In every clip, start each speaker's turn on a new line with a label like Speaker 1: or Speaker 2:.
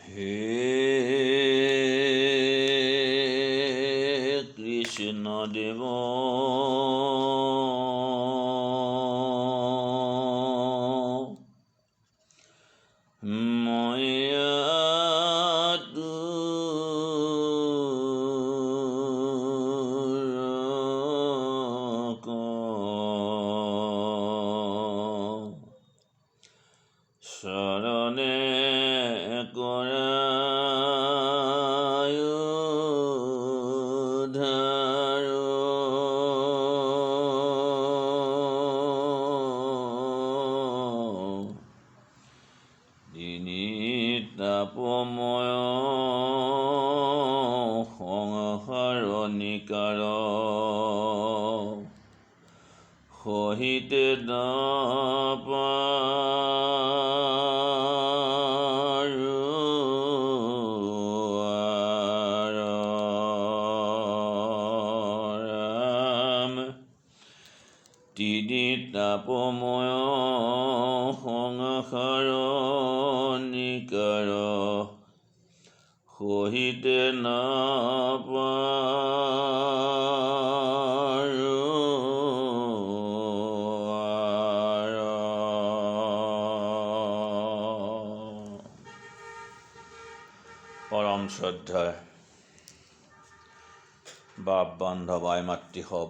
Speaker 1: হে কৃষ্ণদেৱ, ময়া তোৰক শৰণে কৰা উদ্ধাৰ। তিনি তাপময় সংসাৰ নিকাৰ সহিতে নপাৰো আৰ। ৰাম, তিনি তাপময় সংসাৰ নিকাৰ সহিতে নপাৰো আৰ। পৰম শ্ৰদ্ধাৰ বাপ বান্ধৱ, আই মাতৃসৱ,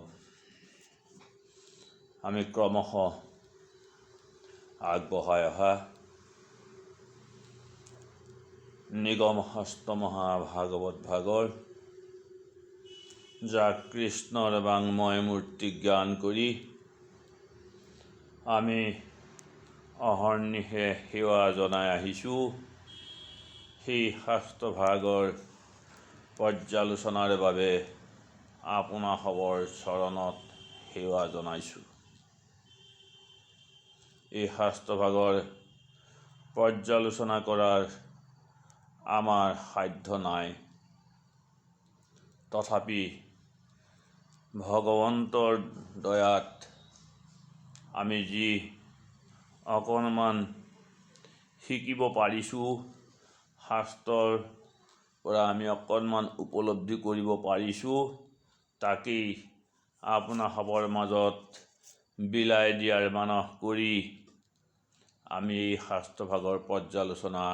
Speaker 1: আমি ক্ৰমশঃ আগবঢ়াই অহা নিগম শাস্ত্ৰ মহাভাগৱত ভাগৰ, যাক কৃষ্ণৰ বাংময় মূৰ্তি জ্ঞান কৰি আমি অহৰ্নিশে সেৱা জনাই আহিছোঁ, সেই শাস্ত্ৰভাগৰ পৰ্যালোচনাৰ বাবে আপোনাসৱৰ চৰণত সেৱা জনাইছোঁ। এই শাস্ত্ৰভাগৰ পৰ্যালোচনা কৰাৰ আমাৰ সাধ্য নাই, তথাপি ভগৱন্তৰ দয়াত আমি যি অকণমান শিকিব পাৰিছোঁ, শাস্ত্ৰৰ পৰা আমি অকণমান উপলব্ধি কৰিব পাৰিছোঁ, তাকেই আপোনাসৱৰ মাজত বিলাই দিয়াৰ মানস কৰি আমি এই শাস্ত্ৰভাগৰ পৰ্যালোচনা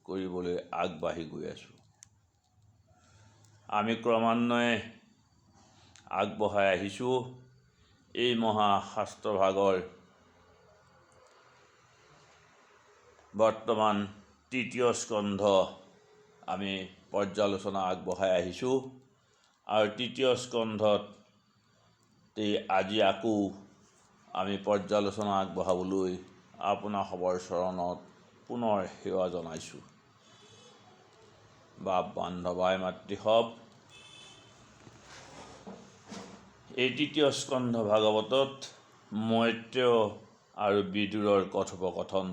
Speaker 1: কৰিবলৈ আগবাঢ়ি গৈ আছোঁ। আমি ক্ৰমান্বয়ে আগবঢ়াই আহিছোঁ এই মহাশাস্ত্ৰভাগৰ বৰ্তমান তৃতীয় স্কন্ধ আমি পৰ্যালোচনা আগবঢ়াই আহিছোঁ আৰু তৃতীয় স্কন্ধত আজি আকৌ আমি পৰ্যালোচনা আগবঢ়াবলৈ আপোনাসৱৰ চৰণত পুনৰ সেৱা জনাইছোঁ। বাপ বান্ধৱ, আই মাতৃসৱ, এই তৃতীয় স্কন্ধ ভাগৱতত মৈত্ৰেয় আৰু বিদুৰৰ কথোপকথন।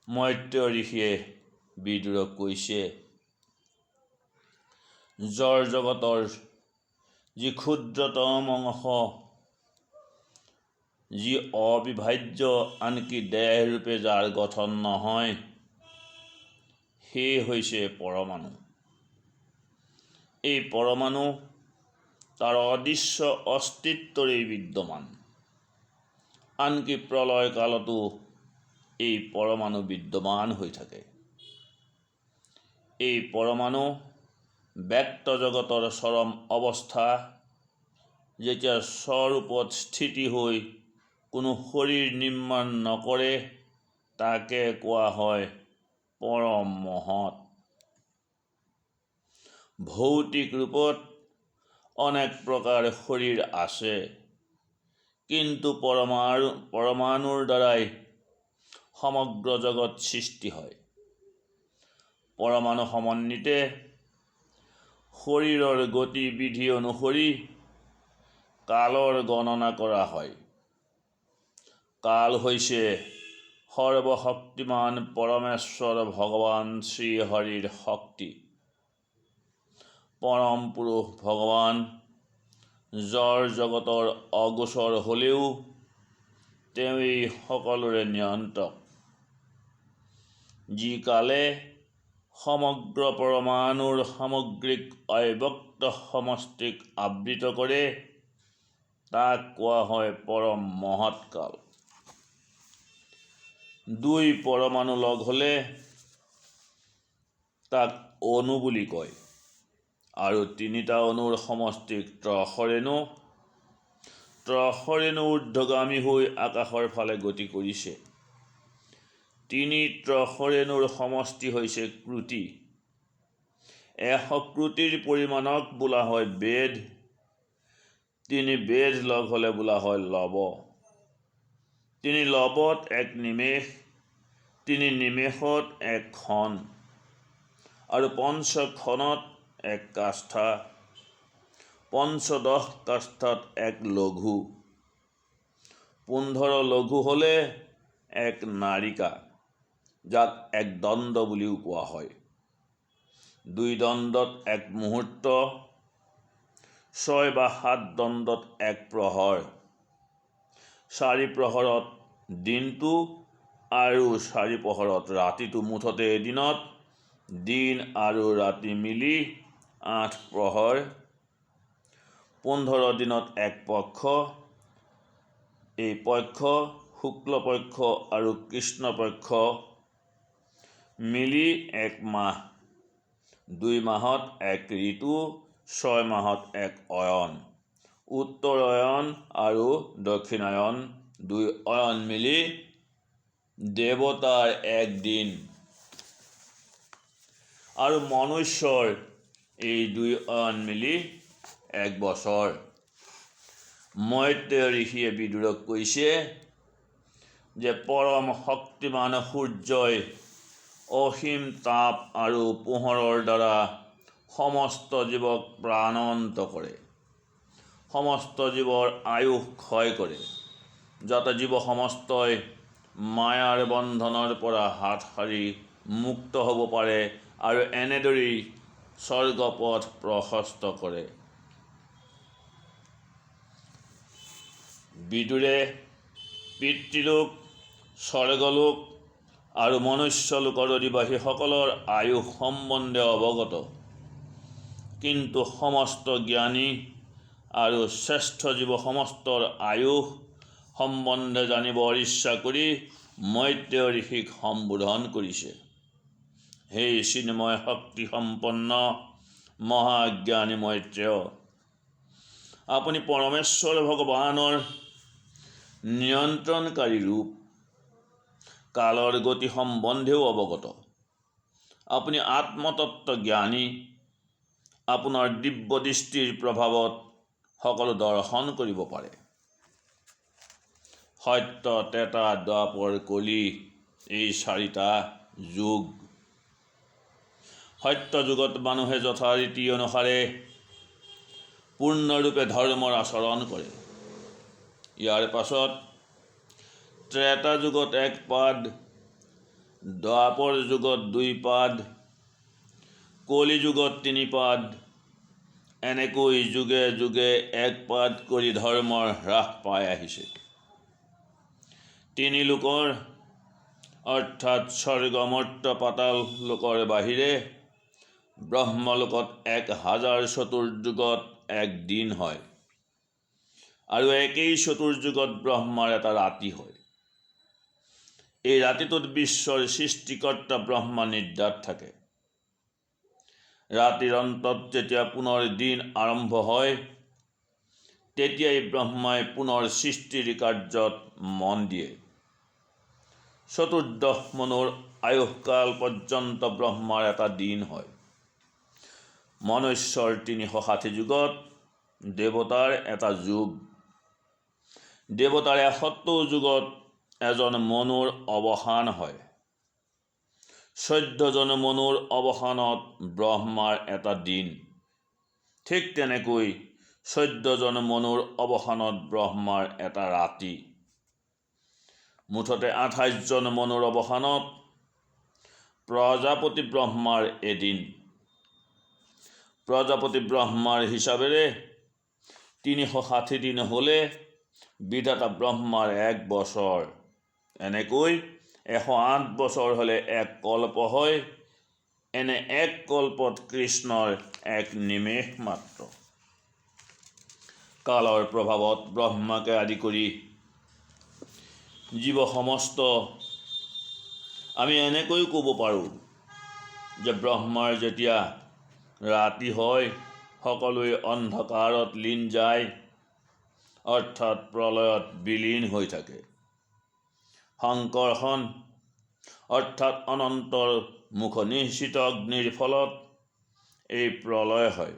Speaker 1: মৈত্ৰেয় ঋষিয়ে বিদুৰক কৈছে, জড় জগতৰ যি ক্ষুদ্ৰতম অংশ, যি অবিভাজ্য, আনকি দেহৰূপে যাৰ গঠন নহয়, সেই হৈছে পৰমাণু। এই পৰমাণু তাৰ অদৃশ্য অস্তিত্বৰেই বিদ্যমান। আনকি প্ৰলয় কালতো এই পৰমাণু বিদ্যমান হৈ থাকে। এই পৰমাণু ব্যক্ত জগতৰ চৰম অৱস্থা, যেতিয়া স্বৰূপত স্থিতি হৈ কোনো শৰীৰ নিৰ্মাণ নকৰে, তাকে কোৱা হয় পৰম মহৎ। ভৌতিক ৰূপত অনেক প্ৰকাৰ শৰীৰ আছে, কিন্তু পৰমাণুৰ দ্বাৰাই সমগ্ৰ জগত সৃষ্টি হয়। পৰমাণু সমন্বিতে শৰীৰৰ গতিবিধি অনুসৰি কালৰ গণনা কৰা হয়। কাল হৈছে সৰ্বশক্তিমান পৰমেশ্বৰ ভগৱান শ্ৰীহৰিৰ শক্তি। পৰম পুৰুষ ভগৱান জড় জগতৰ অগোচৰ হ'লেও তেওঁৱেই সকলোৰে নিয়ন্ত্ৰক। যি কালে সমগ্ৰ পৰমাণুৰ সামগ্ৰিক অব্যক্ত সমষ্টিক আবৃত কৰে, তাক কোৱা হয় পৰম মহৎকাল। দুই পৰমাণু লগ হ'লে তাক অণু বুলি কয় আৰু তিনিটা অণুৰ সমষ্টিক ত্ৰসৰেণু। ত্ৰসৰেণু ঊৰ্ধ্বগামী হৈ আকাশৰ ফালে গতি কৰিছে। তিনি ত্ৰসৰেণুৰ সমষ্টি হৈছে ক্ৰুটি। 100 ক্ৰুটিৰ পৰিমাণক বোলা হয় বেদ। তিনি বেদ লগ হ'লে বোলা হয় লৱ। তিনি লৱত এক নিমেষ, তিনি নিমেষত এক ক্ষণ আৰু পঞ্চক্ষণত এক কাষ্ঠা, 15 কাষ্ঠাত এক লঘু, 15 লঘু হ'লে এক নাৰিকা, যাক এক দণ্ড বুলিও কোৱা হয়। দুই দণ্ডত এক মুহূৰ্ত, 6 বা 7 দণ্ডত এক প্ৰহৰ, চাৰি প্ৰহৰত দিনটো আৰু চাৰি প্ৰহৰত ৰাতিটো, মুঠতে এদিনত দিন আৰু ৰাতি মিলি 8 প্ৰহৰ। 15 দিনত এক পক্ষ। এই পক্ষ শুক্লপক্ষ আৰু কৃষ্ণপক্ষ মিলি এক মাহ, 2 মাহত এক ঋতু, 6 মাহত এক অয়ন। উত্তৰায়ণ আৰু দক্ষিণায়ন দুই অয়ন মিলি দেৱতাৰ এক দিন আৰু মনুষ্যৰ এই দুই অয়ন মিলি এক বছৰ। মৈত্ৰেয় ঋষিয়ে বিদুৰক কৈছে যে পৰম শক্তিমান সূৰ্যই অসীম তাপ আৰু পোহৰৰ দ্বাৰা সমস্ত জীৱক প্ৰাণৱন্ত কৰে, সমস্ত জীৱৰ আয়ুস ক্ষয় কৰে, যাতে জীৱ সমস্তই মায়াৰ বন্ধনৰ পৰা হাত সাৰি মুক্ত হ'ব পাৰে আৰু এনেদৰেই স্বৰ্গপথ প্ৰশস্ত কৰে। বিদুৰে পিতৃলোক, স্বৰ্গলোক আৰু মনুষ্যলোকৰ অধিবাসীসকলৰ আয়ুস সম্বন্ধে অৱগত, কিন্তু সমস্ত জ্ঞানী আৰু শ্ৰেষ্ঠ জীৱ সমস্তৰ আয়ুস সম্বন্ধে জানিবৰ ইচ্ছা কৰি মৈত্ৰেয় ঋষিক সম্বোধন কৰিছে। হে চিন্ময় শক্তিসম্পন্ন মহাজ্ঞানী মৈত্ৰেয়, আপুনি পৰমেশ্বৰ ভগৱানৰ নিয়ন্ত্ৰণকাৰী ৰূপ, কালৰ গতি সম্বন্ধেও অৱগত। আপুনি আত্মতত্ত্ব জ্ঞানী, আপোনাৰ দিব্য দৃষ্টিৰ প্ৰভাৱত সকলো দৰ্শন কৰিব পাৰে। সত্য, ত্ৰেতা, দ্বাপৰ, কলি এই চাৰিটা যুগ। সত্য যুগত মানুহে যথাৰীতি অনুসাৰে পূৰ্ণৰূপে ধৰ্মৰ আচৰণ কৰে। ইয়াৰ পাছত ত্ৰেতা যুগত এক পাদ, দ্বাপৰ যুগত দুই পাদ, কলি যুগত তিনি পাদ, এনেকৈ যুগে যুগে এক পাদ কৰি ধৰ্মৰ হ্ৰাস পাই আহিছে। তিনি লোকৰ অৰ্থাৎ স্বৰ্গ, মৰ্ত্য, পাতাল লোকৰ বাহিৰে ব্ৰহ্মলোকত 1000 চতুৰ্যুগত এক দিন হয় আৰু একেই চতুৰ্যুগত ব্ৰহ্মাৰ এটা ৰাতি হয়। এই ৰাতিটোত বিশ্বৰ সৃষ্টিকৰ্তা ব্ৰহ্মা নিদ্ৰাত থাকে। ৰাতিৰ অন্তত যেতিয়া পুনৰ দিন আৰম্ভ হয়, তেতিয়াই ব্ৰহ্মাই পুনৰ সৃষ্টিৰ কাৰ্যত মন দিয়ে। চতুৰ্দশ মনুৰ আয়ুসকাল পৰ্যন্ত ব্ৰহ্মাৰ এটা দিন হয়। মনুষ্যৰ 360 যুগত দেৱতাৰ এটা যুগ, দেৱতাৰ 71 যুগত এজন মনুৰ অৱসান হয়। 14জন মনুৰ অৱসানত ব্ৰহ্মাৰ এটা দিন। ঠিক তেনেকৈ 14জন মনুৰ অৱসানত ব্ৰহ্মাৰ এটা ৰাতি। মুঠতে 28জন মনুৰ অৱসানত প্ৰজাপতি ব্ৰহ্মাৰ এদিন। প্ৰজাপতি ব্ৰহ্মাৰ হিচাপেৰে 360 দিন হ'লে বিধাতা ব্ৰহ্মাৰ এক বছৰ। এনেকৈ 108 বছৰ হ'লে এক কল্প হয়। এনে এক কল্পত কৃষ্ণৰ এক নিমেষ মাত্ৰ। কালৰ প্ৰভাৱত ব্ৰহ্মাকে আদি কৰি জীৱ সমস্ত, আমি এনেকৈও ক'ব পাৰোঁ যে ব্ৰহ্মাৰ যেতিয়া ৰাতি হয়, সকলোৱে অন্ধকাৰত লীন যায়, অৰ্থাৎ প্ৰলয়ত বিলীন হৈ থাকে। সংকৰ্ষণ অৰ্থাৎ অনন্তৰ মুখ নিঃসৃত অগ্নিৰ ফলত এই প্ৰলয় হয়।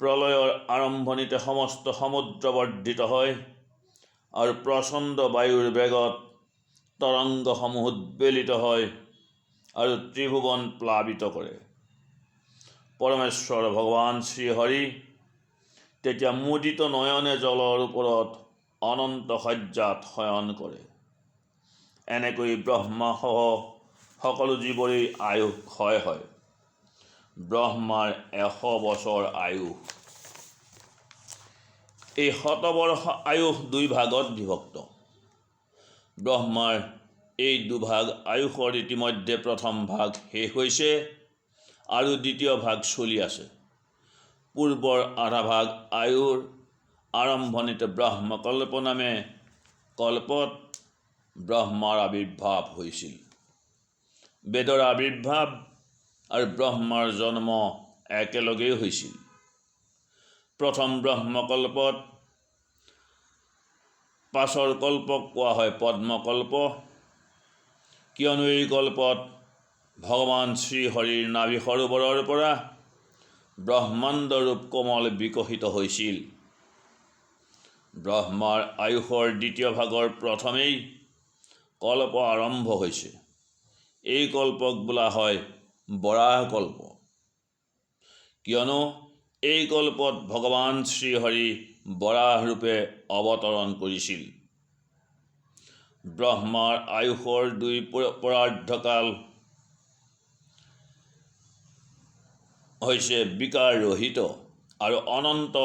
Speaker 1: প্ৰলয়ৰ আৰম্ভণিতে সমস্ত সমুদ্ৰ বৰ্ধিত হয় আৰু প্ৰচণ্ড বায়ুৰ বেগত তৰংগসমূহ উদ্বেলিত হয় আৰু ত্ৰিভুৱন প্লাৱিত কৰে। পৰমেশ্বৰ ভগৱান শ্ৰীহৰি তেতিয়া মুদিত নয়নে জলৰ ওপৰত অনন্ত শয্যাত শয়ন কৰে। এনেকৈ ব্ৰহ্মাসহ সকলো জীৱৰেই আয়ুস ক্ষয় হয়। ব্ৰহ্মাৰ 100 বছৰ আয়ুস। এই শতবৰ্ষ আয়ুস দুই ভাগত বিভক্ত। ব্ৰহ্মাৰ এই দুভাগ আয়ুসৰ ইতিমধ্যে প্ৰথম ভাগ শেষ হৈছে আৰু দ্বিতীয় ভাগ চলি আছে। পূৰ্বৰ আধা ভাগ আয়ুৰ আৰম্ভণিতে ব্ৰহ্মকল্প নামে কল্পত ব্ৰহ্মাৰ আৱিৰ্ভাৱ হৈছিল। বেদৰ আৱিৰ্ভাৱ আৰু ব্ৰহ্মাৰ জন্ম একেলগেই হৈছিল। প্ৰথম ব্ৰহ্মকল্পত পাছৰ কল্পক কোৱা হয় পদ্মকল্প, কিয়নো এই কল্পত ভগৱান শ্ৰীহৰিৰ নাভি সৰোবৰৰ পৰা ব্ৰহ্মাণ্ডৰূপ কমল বিকশিত হৈছিল। ব্ৰহ্মাৰ আয়ুসৰ দ্বিতীয় ভাগৰ প্ৰথমেই কল্প আৰম্ভ হৈছে। এই কল্পক বোলা হয় বৰাহকল্প, কিয়নো এই কল্পত ভগৱান শ্ৰীহৰি বৰাহৰূপে অৱতৰণ কৰিছিল। ব্ৰহ্মাৰ আয়ুসৰ দুই পৰাৰ্ধকাল হৈছে বিকাৰ ৰহিত আৰু অনন্ত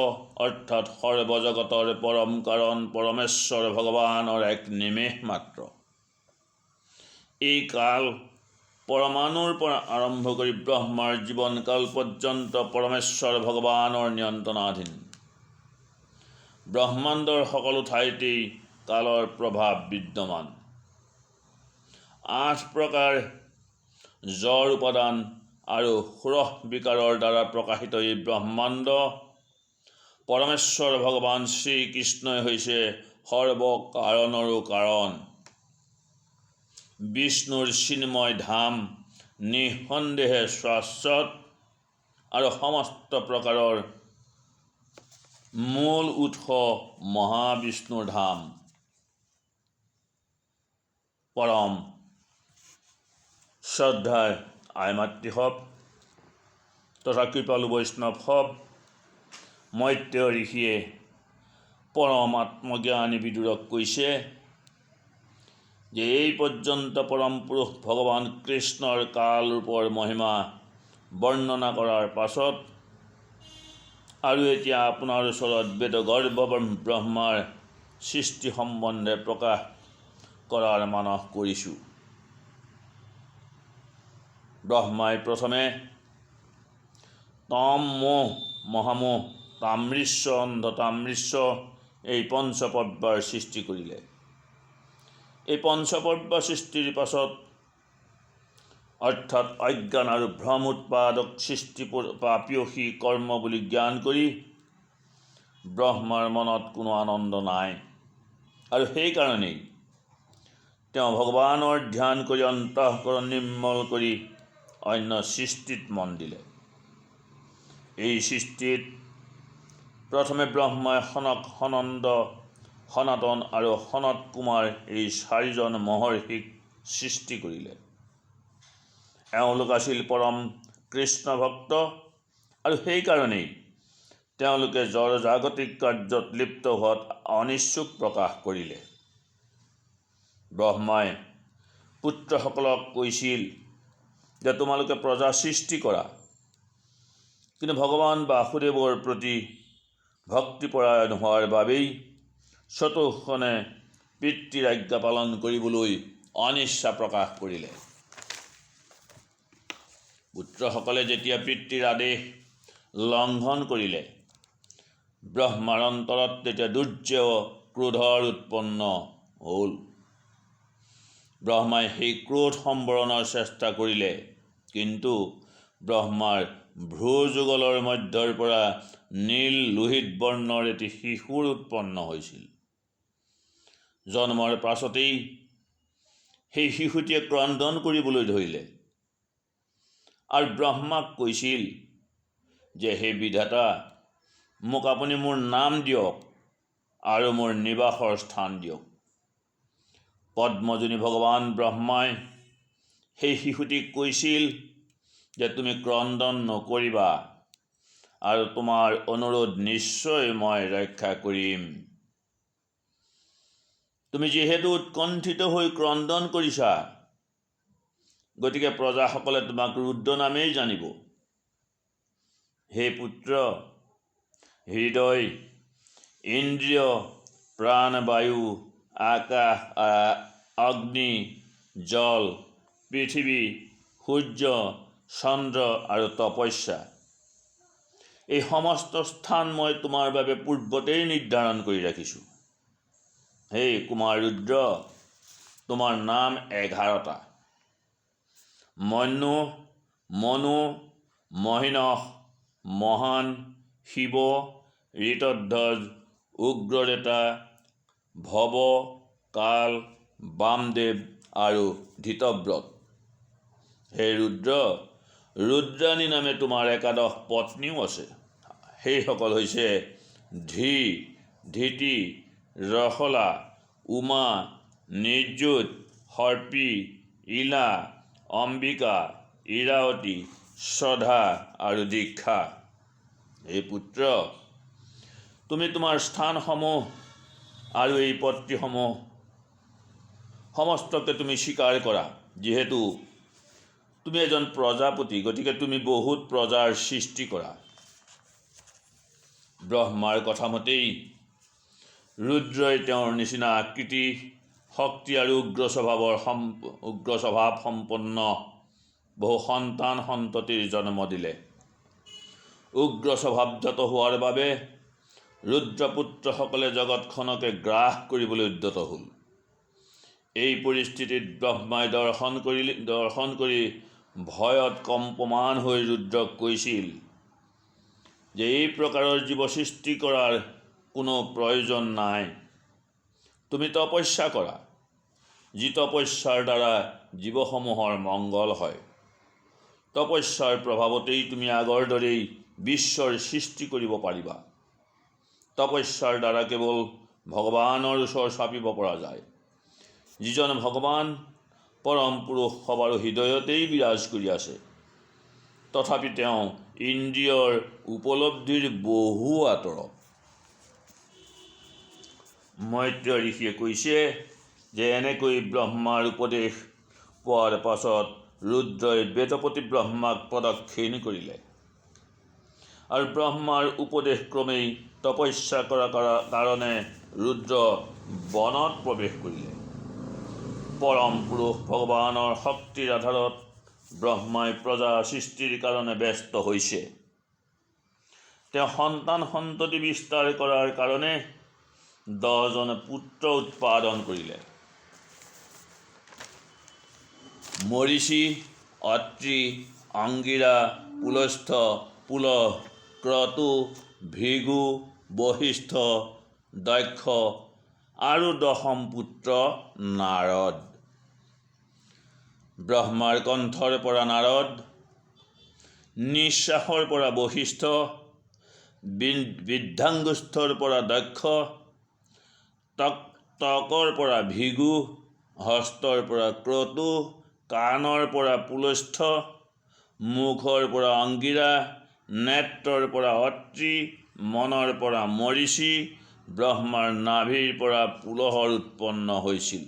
Speaker 1: অৰ্থাৎ সৰ্বজগতৰ পৰম কাৰণ পৰমেশ্বৰ ভগৱানৰ এক নিমেষ মাত্ৰ। এই কাল পৰমাণুৰ পৰা আৰম্ভ কৰি ব্ৰহ্মাৰ জীৱনকাল পৰ্যন্ত পৰমেশ্বৰ ভগৱানৰ নিয়ন্ত্ৰণাধীন। ব্ৰহ্মাণ্ডৰ সকলো ঠাইতেই কালৰ প্ৰভাৱ বিদ্যমান। 8 প্ৰকাৰ জড় উপাদান আৰু ষোড়শ বিকাৰৰ দ্বাৰা প্ৰকাশিত এই ব্ৰহ্মাণ্ড পৰমেশ্বৰ ভগৱান শ্ৰীকৃষ্ণই হৈছে সৰ্বকাৰণৰো কাৰণ। বিষ্ণুৰ চিন্ময় ধাম নিঃসন্দেহে শাশ্বত আৰু সমস্ত প্ৰকাৰৰ মূল উৎস মহাবিষ্ণুৰ ধাম। পৰম শ্ৰদ্ধাৰ আই মাতৃসৱ তথা কৃপালু বৈষ্ণৱসৱ, মৈত্ৰেয় ঋষিয়ে পৰম আত্মজ্ঞানী বিদুৰক কৈছে যে এই পৰ্যন্ত পৰম পুৰুষ ভগৱান কৃষ্ণৰ কালৰূপৰ মহিমা বৰ্ণনা কৰাৰ পাছত আৰু এতিয়া আপোনাৰ ওচৰত বেদগৰ্ভ ব্ৰহ্মাৰ সৃষ্টি সম্বন্ধে প্ৰকাশ কৰাৰ মানস কৰিছোঁ। ব্ৰহ্মাই প্ৰথমে তম, মোহ, মহামোহ, তামৃশ্য, অন্ধতামৃশ্য এই পঞ্চপৰ্বৰ সৃষ্টি কৰিলে। এই পঞ্চপৰ্ব সৃষ্টিৰ পাছত অৰ্থাৎ অজ্ঞান আৰু ভ্ৰম উৎপাদক সৃষ্টি পাপীয়সী কৰ্ম বুলি জ্ঞান কৰি ব্ৰহ্মাৰ মনত কোনো আনন্দ নাই আৰু সেইকাৰণেই তেওঁ ভগৱানৰ ধ্যান কৰি অন্তঃকৰণ নিৰ্মল কৰি অন্য সৃষ্টিত মন দিলে। এই সৃষ্টিত প্ৰথমে ব্ৰহ্মাই সনক, সনন্দ, সনাতন আৰু সনত কুমাৰ এই চাৰিজন মহৰ্ষিক সৃষ্টি কৰিলে। এওঁলোক আছিল পৰম কৃষ্ণ ভক্ত আৰু সেইকাৰণেই তেওঁলোকে জড় জাগতিক কাৰ্যত লিপ্ত হোৱাত অনিচ্ছুক প্ৰকাশ কৰিলে। ব্ৰহ্মাই পুত্ৰসকলক কৈছিল যে তোমালোকে প্ৰজা সৃষ্টি কৰা, কিন্তু ভগৱান বাসুদেৱৰ প্ৰতি ভক্তিপৰায়ণ হোৱাৰ বাবেই চতুৰ্খনে পিতৃৰ আজ্ঞা পালন কৰিবলৈ অনিচ্ছা প্ৰকাশ কৰিলে। পুত্ৰসকলে যেতিয়া পিতৃৰ আদেশ লংঘন কৰিলে, ব্ৰহ্মাৰ অন্তৰত তেতিয়া দুৰ্জেয় ক্ৰোধৰ উৎপন্ন হ'ল। ব্ৰহ্মাই সেই ক্ৰোধ সম্বৰণৰ চেষ্টা কৰিলে, কিন্তু ব্ৰহ্মাৰ ভ্ৰূযুগলৰ মধ্যৰ পৰা নীল লোহিত বৰ্ণৰ এটি শিশুৰ উৎপন্ন হৈছিল। জন্মৰ পাছতেই সেই শিশুটিয়ে ক্ৰন্দন কৰিবলৈ ধৰিলে আৰু ব্ৰহ্মাক কৈছিল যে, হে বিধাতা, মোক আপুনি মোৰ নাম দিয়ক আৰু মোৰ নিবাসৰ স্থান দিয়ক। পদ্মযোনি ভগৱান ব্ৰহ্মাই সেই শিশুটিক কৈছিল যে, তুমি ক্ৰন্দন নকৰিবা আৰু তোমাৰ অনুৰোধ নিশ্চয় মই ৰক্ষা কৰিম। তুমি যিহেতু উৎকণ্ঠিত হৈ ক্ৰন্দন কৰিছা, গতিকে প্ৰজাসকলে তোমাক ৰুদ্ৰ নামেই জানিব। হে পুত্ৰ, হৃদয়, ইন্দ্ৰিয়, প্ৰাণবায়ু, আকাশ, অগ্নি, জল, পৃথিৱী, সূৰ্য, চন্দ্ৰ আৰু তপস্যা, এই সমস্ত স্থান মই তোমাৰ বাবে পূৰ্বতেই নিৰ্ধাৰণ কৰি ৰাখিছোঁ। হে কুমাৰ ৰুদ্ৰ, তোমাৰ নাম 11টা। মন্যু, মনু, মহিনস, মহান, শিৱ, ঋতধ্বজ, উগ্ৰৰেতা, ভৱ, কাল, বামদেৱ আৰু ধৃতব্ৰত। হে ৰুদ্ৰ, ৰুদ্ৰাণী নামে তোমাৰ একাদশ পত্নীও আছে। সেইসকল হৈছে ধী, ধৃতি, ৰসলা, উমা, নিৰ্যুত, সৰ্পী, ইলা, অম্বিকা, ইৰাৱতী, স্বধা আৰু দীক্ষা। হে পুত্ৰ, তুমি তোমাৰ স্থানসমূহ আৰু এই পত্নীসমূহ সমস্তকে তুমি স্বীকাৰ কৰা। যিহেতু তুমি এজন প্ৰজাপতি, গতিকে তুমি বহুত প্ৰজাৰ সৃষ্টি কৰা। ব্ৰহ্মাৰ কথামতেই ৰুদ্ৰই তেওঁৰ নিচিনা আকৃতি, শক্তি আৰু উগ্ৰ স্বভাৱ সম্পন্ন বহু সন্তান সন্ততিৰ জন্ম দিলে। উগ্ৰ স্বভাৱজাত হোৱাৰ বাবে ৰুদ্ৰপুত্ৰসকলে জগতখনকে গ্ৰাস কৰিবলৈ উদ্যত হ'ল। এই পৰিস্থিতিত ব্ৰহ্মাই দৰ্শন কৰি ভয়ত কম্পমান হৈ ৰুদ্ৰক কৈছিল যে, এই প্ৰকাৰৰ জীৱ সৃষ্টি কৰাৰ কোনো প্ৰয়োজন নাই। তুমি তপস্যা কৰা, যি তপস্যাৰ দ্বাৰা জীৱসমূহৰ মংগল হয়। তপস্যাৰ প্ৰভাৱতেই তুমি আগৰ দৰেই বিশ্বৰ সৃষ্টি কৰিব পাৰিবা। তপস্যাৰ দ্বাৰা কেৱল ভগৱানৰ ওচৰ চাপিব পৰা যায়, যিজন ভগৱান পৰম পুৰুষ সবাৰো হৃদয়তেই বিৰাজ কৰি আছে, তথাপি তেওঁ ইন্দ্ৰিয়ৰ উপলব্ধিৰ বহু আঁতৰত। মৈত্ৰেয় ঋষিয়ে কৈছে যে, এনেকৈ ব্ৰহ্মাৰ উপদেশ পোৱাৰ পাছত ৰুদ্ৰই বেদপতি ব্ৰহ্মাক প্ৰদক্ষিণ কৰিলে আৰু ব্ৰহ্মাৰ উপদেশ ক্ৰমেই তপস্যা কৰা কাৰণে ৰুদ্ৰ বনত প্ৰৱেশ কৰিলে। পৰম পুৰুষ ভগৱানৰ শক্তিৰ আধাৰত ব্ৰহ্মাই প্ৰজা সৃষ্টিৰ কাৰণে ব্যস্ত হৈছে। তেওঁ সন্তান সন্ততি বিস্তাৰ কৰাৰ কাৰণে 10জন পুত্ৰ উৎপাদন কৰিলে। মৰীচি, অত্ৰি, অংগিৰা, পুলস্থ, পুলহ, ক্ৰতু, ভৃগু, বশিষ্ঠ, দক্ষ আৰু দশম পুত্ৰ নাৰদ। ব্ৰহ্মাৰ কণ্ঠৰ পৰা নাৰদ, নিঃশ্বাসৰ পৰা বশিষ্ঠ, বৃদ্ধাংগুষ্ঠৰ পৰা দক্ষ, তকৰ পৰা ভৃগু, হস্তৰ পৰা ক্ৰতু, কাণৰ পৰা পুলস্থ, মুখৰ পৰা অংগিৰা, নেত্ৰৰ পৰা অত্ৰি, মনৰ পৰা মৰীচি, ব্ৰহ্মাৰ নাভিৰ পৰা পুলহৰ উৎপন্ন হৈছিল।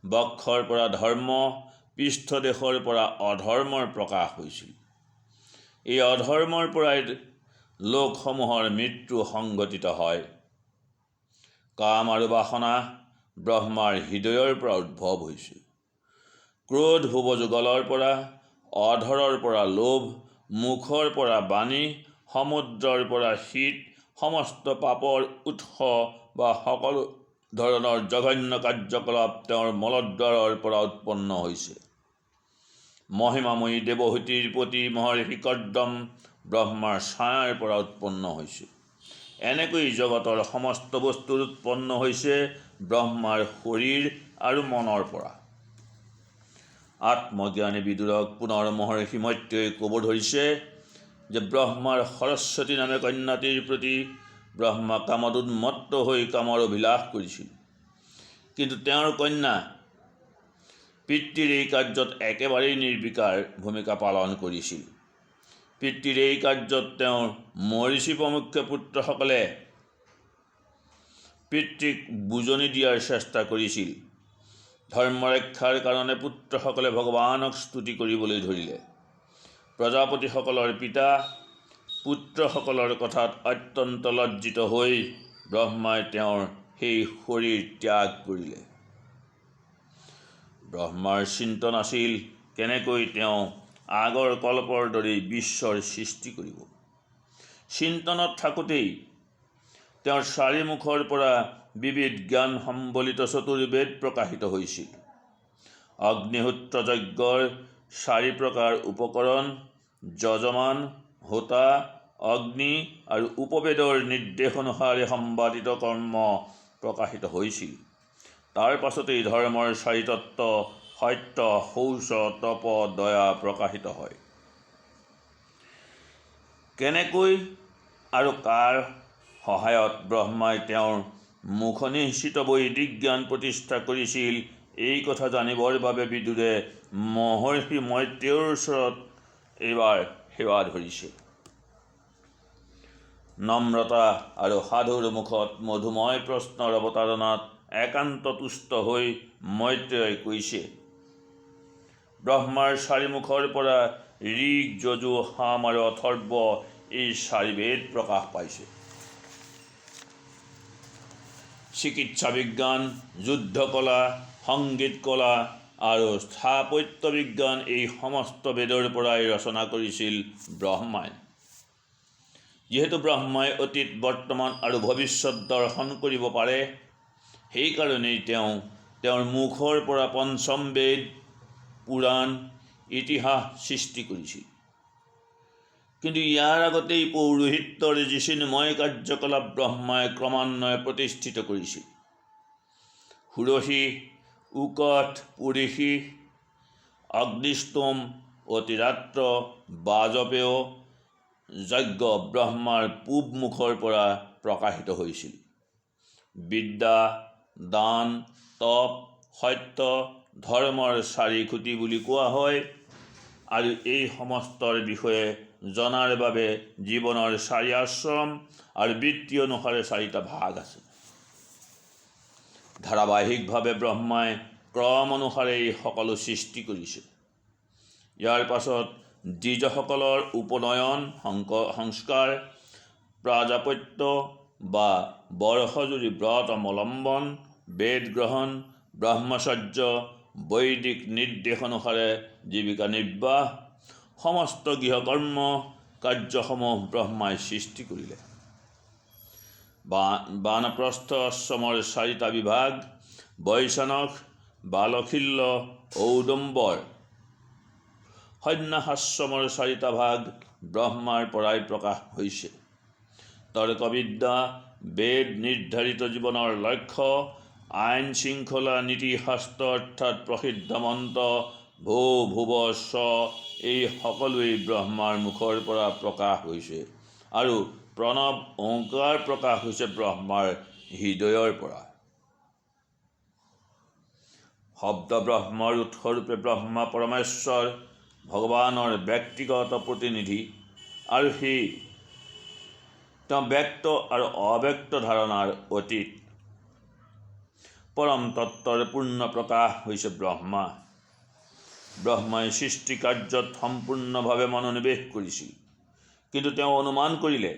Speaker 1: বক্ষৰ পৰা ধৰ্ম, পৃষ্ঠদেশৰ পৰা অধৰ্মৰ প্ৰকাশ হৈছিল। এই অধৰ্মৰ পৰাই লোকসমূহৰ মৃত্যু সংঘটিত হয়। কাম আৰু বাসনা ব্ৰহ্মাৰ হৃদয়ৰ পৰা উদ্ভৱ হৈছে। ক্ৰোধ ভুৱযুগলৰ পৰা, অধৰৰ পৰা লোভ, মুখৰ পৰা বাণী, সমুদ্ৰৰ পৰা শীত, সমস্ত পাপৰ উৎস বা সকলো ধৰণৰ জঘন্য কাৰ্যকলাপ তেওঁৰ মলদ্বাৰৰ পৰা উৎপন্ন হৈছে। মহিমাময়ী দেৱহূতিৰ পতি মহৰ্ষি কৰ্দম ব্ৰহ্মাৰ ছায়াৰ পৰা উৎপন্ন হৈছে। এনেকৈ জগতৰ সমস্ত বস্তুৰ উৎপন্ন হৈছে ব্ৰহ্মাৰ শৰীৰ আৰু মনৰ পৰা। আত্মজ্ঞানী বিদুৰক পুনৰ মহৰ্ষি মৈত্ৰেয়ই ক'ব ধৰিছে যে ব্ৰহ্মাৰ সৰস্বতী নামে কন্যাটিৰ প্ৰতি ব্ৰহ্মা কামত উন্মত্ত হৈ কামৰ অভিলাষ কৰিছিল। কিন্তু তেওঁৰ কন্যা পিতৃৰ এই কাৰ্যত একেবাৰেই নিৰ্বিকাৰ ভূমিকা পালন কৰিছিল। পিতৃৰ এই কাৰ্যত তেওঁৰ মৰীচি প্ৰমুখ্যে পুত্ৰসকলে পিতৃক বুজনি দিয়াৰ চেষ্টা কৰিছিল। ধৰ্ম ৰক্ষাৰ কাৰণে পুত্ৰসকলে ভগৱানক স্তুতি কৰিবলৈ ধৰিলে। প্ৰজাপতিসকলৰ পিতা পুত্ৰসকলৰ কথাত অত্যন্ত লজ্জিত হৈ ব্ৰহ্মাই তেওঁৰ সেই শৰীৰ ত্যাগ কৰিলে। ব্ৰহ্মাৰ চিন্তন আছিল কেনেকৈ তেওঁ আগৰ কল্পৰ দৰেই বিশ্বৰ সৃষ্টি কৰিব। চিন্তনত থাকোঁতেই তেওঁৰ চাৰিমুখৰ পৰা বিবিধ জ্ঞান সম্বলিত চতুৰ্বেদ প্ৰকাশিত হৈছিল। অগ্নিহোত্ৰ যজ্ঞৰ চাৰি প্ৰকাৰ উপকৰণ যজমান, হোতা, অগ্নি আৰু উপবেদৰ নিৰ্দেশ অনুসাৰে সম্পাদিত কৰ্ম প্ৰকাশিত হৈছিল। তাৰ পাছতেই ধৰ্মৰ চাৰিতত্ত্ব সত্য, শৌচ, তপ, দয়া প্ৰকাশিত হয়। কেনেকৈ আৰু কাৰ সহায়ত ব্ৰহ্মাই তেওঁৰ মুখনিসৃত বৈদিক জ্ঞান প্ৰতিষ্ঠা কৰিছিল, এই কথা জানিবৰ বাবে বিদুৰে মহৰ্ষি মৈত্ৰেয়ৰ ওচৰত এইবাৰ সেৱা ধৰিছে। নম্ৰতা আৰু সাধুৰ মুখত মধুময় প্ৰশ্নৰ অৱতাৰণাত একান্ত তুষ্ট হৈ মৈত্ৰেয়ই কৈছে, ব্ৰহ্মাৰ চাৰিমুখৰ পৰা ঋক, যজু, সাম আৰু অথৰ্ব এই চাৰিবেদ প্ৰকাশ পাইছে। চিকিৎসা বিজ্ঞান, যুদ্ধকলা, সংগীত কলা আৰু স্থাপত্য বিজ্ঞান এই সমস্ত বেদৰ পৰাই ৰচনা কৰিছিল ব্ৰহ্মাই। যিহেতু ব্ৰহ্মাই অতীত, বৰ্তমান আৰু ভৱিষ্যত দৰ্শন কৰিব পাৰে, সেইকাৰণেই তেওঁ তেওঁৰ মুখৰ পৰা পঞ্চম বেদ, পুৰাণ, ইতিহাস সৃষ্টি কৰিছিল। কিন্তু ইয়াৰ আগতেই পৌৰোহিত্যৰ যি চিন্ময় কাৰ্যকলাপ ব্ৰহ্মাই ক্ৰমান্বয়ে প্ৰতিষ্ঠিত কৰিছিল। ষোড়শী, উকঠ, পুৰুষী, অগ্নিস্তোম, অতিৰাত্ৰ, বাজপেয় যজ্ঞ ব্ৰহ্মাৰ পূব মুখৰ পৰা প্ৰকাশিত হৈছিল। বিদ্যা, দান, তপ, সত্য, ধৰ্মৰ চাৰি খুঁটি বুলি কোৱা হয় আৰু এই সমস্তৰ বিষয়ে জনাৰ বাবে জীৱনৰ চাৰি আশ্ৰম আৰু বৃত্তি অনুসাৰে চাৰিটা ভাগ আছে। ধাৰাবাহিকভাৱে ব্ৰহ্মাই ক্ৰম অনুসাৰে এই সকলো সৃষ্টি কৰিছে। ইয়াৰ পাছত দ্বিজসকলৰ উপনয়ন সংস্কাৰ, প্ৰাজাপত্য বা বৰ্ষজুৰি ব্ৰত অৱলম্বন, বেদ গ্ৰহণ, ব্ৰহ্মচৰ্য, বৈদিক নিৰ্দেশ অনুসাৰে জীৱিকা নিৰ্বাহ, সমস্ত গৃহকৰ্ম কাৰ্যসমূহ ব্ৰহ্মাই সৃষ্টি কৰিলে। বানপ্ৰস্থ আশ্ৰমৰ চাৰিটা বিভাগ বৈশানস, বালখিল্য, ঔদম্বৰ। সন্ন্যাসাশ্ৰমৰ চাৰিটা ভাগ ব্ৰহ্মাৰ পৰাই প্ৰকাশ হৈছে। তৰ্কবিদ্যা, বেদ নিৰ্ধাৰিত জীৱনৰ লক্ষ্য, আইন শৃংখলা, নীতিশাস্ত্ৰ অৰ্থাৎ প্ৰসিদ্ধ মন্ত্ৰ, ভূ ভুৱ স্ব এই সকলোৱেই ব্ৰহ্মাৰ মুখৰ পৰা প্ৰকাশ হৈছে আৰু প্ৰণৱ ওংকাৰ প্ৰকাশ হৈছে ব্ৰহ্মাৰ হৃদয়ৰ পৰা। শব্দ ব্ৰহ্মৰ উৎসৰূপে ব্ৰহ্মা পৰমেশ্বৰ ভগৱানৰ ব্যক্তিগত প্ৰতিনিধি আৰু সেই তেওঁ ব্যক্ত আৰু অব্যক্ত ধাৰণাৰ অতীত। পৰম তত্ত্বৰ পূৰ্ণ প্ৰকাশ হৈছে ব্ৰহ্মা। ব্ৰহ্মাই সৃষ্টি কাৰ্যত সম্পূৰ্ণভাৱে মনোনিৱেশ কৰিছিল, কিন্তু তেওঁ অনুমান কৰিলে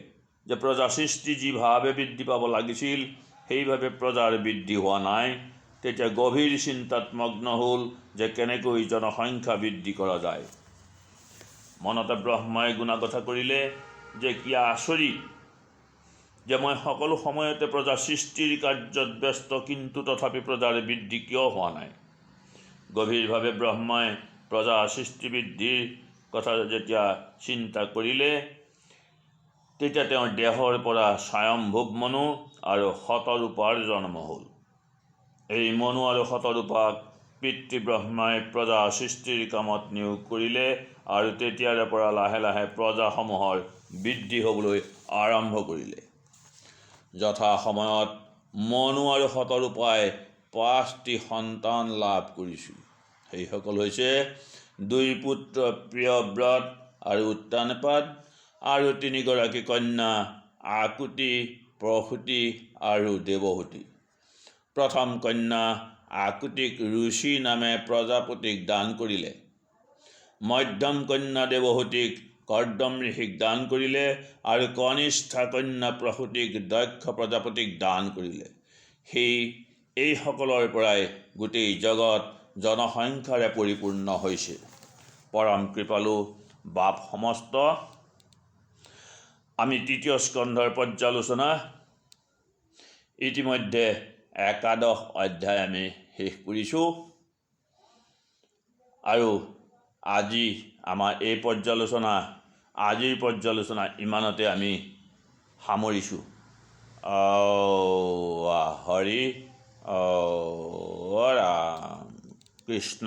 Speaker 1: যে প্ৰজা সৃষ্টি যি ভাৱে বৃদ্ধি পাব লাগিছিল সেইভাৱে প্ৰজাৰ বৃদ্ধি হোৱা নাই। তেতিয়া গভীৰ চিন্তাত মগ্ন হ'ল যে কেনেকৈ জনসংখ্যা বৃদ্ধি কৰা যায়। মনতে ব্ৰহ্মাই গুণাগথা কৰিলে যে কি আচৰিত যে মই সকলো সময়তে প্ৰজা সৃষ্টিৰ কাৰ্যত ব্যস্ত, কিন্তু তথাপি প্ৰজাৰ বৃদ্ধি কিয় হোৱা নাই? গভীৰভাৱে ব্ৰহ্মাই প্ৰজা সৃষ্টি বৃদ্ধিৰ কথা যেতিয়া চিন্তা কৰিলে, তেতিয়া তেওঁৰ দেহৰ পৰা স্বয়ম্ভুৱ মনু আৰু শতৰূপাৰ জন্ম হ'ল। এই মনু আৰু শতৰূপাক পিতৃ ব্ৰহ্মাই প্ৰজা সৃষ্টিৰ কামত নিয়োগ কৰিলে আৰু তেতিয়াৰে পৰা লাহে লাহে প্ৰজাসমূহৰ বৃদ্ধি হ'বলৈ আৰম্ভ কৰিলে। যথা সময়ত মনু আৰু শতৰূপাই 5টি সন্তান লাভ কৰিছিল। সেইসকল হৈছে 2 পুত্ৰ প্ৰিয়ব্ৰত আৰু উত্তানপাদ আৰু 3গৰাকী কন্যা আকুতি, প্ৰসূতি আৰু দেৱহূতি। প্ৰথম কন্যা আকুতিক ৰুচি নামে প্ৰজাপতিক দান কৰিলে। মধ্যম কন্যা দেৱহূতিক কৰ্দম ঋষিক দান কৰিলে আৰু কনিষ্ঠা কন্যা প্ৰসূতিক দক্ষ প্ৰজাপতিক দান কৰিলে। এইসকলৰ পৰাই গোটেই জগত জনসংখ্যাৰে পৰিপূৰ্ণ হৈছে। পৰম কৃপালু বাপ সমস্ত, আমি তৃতীয় স্কন্ধৰ পৰ্যালোচনা ইতিমধ্যে একাদশ অধ্যায় আমি শেষ কৰিছোঁ আৰু আজি আমাৰ এই পৰ্যালোচনা, আজিৰ পৰ্যালোচনা ইমানতে আমি সামৰিছোঁ। হৰি ৰাম কৃষ্ণ।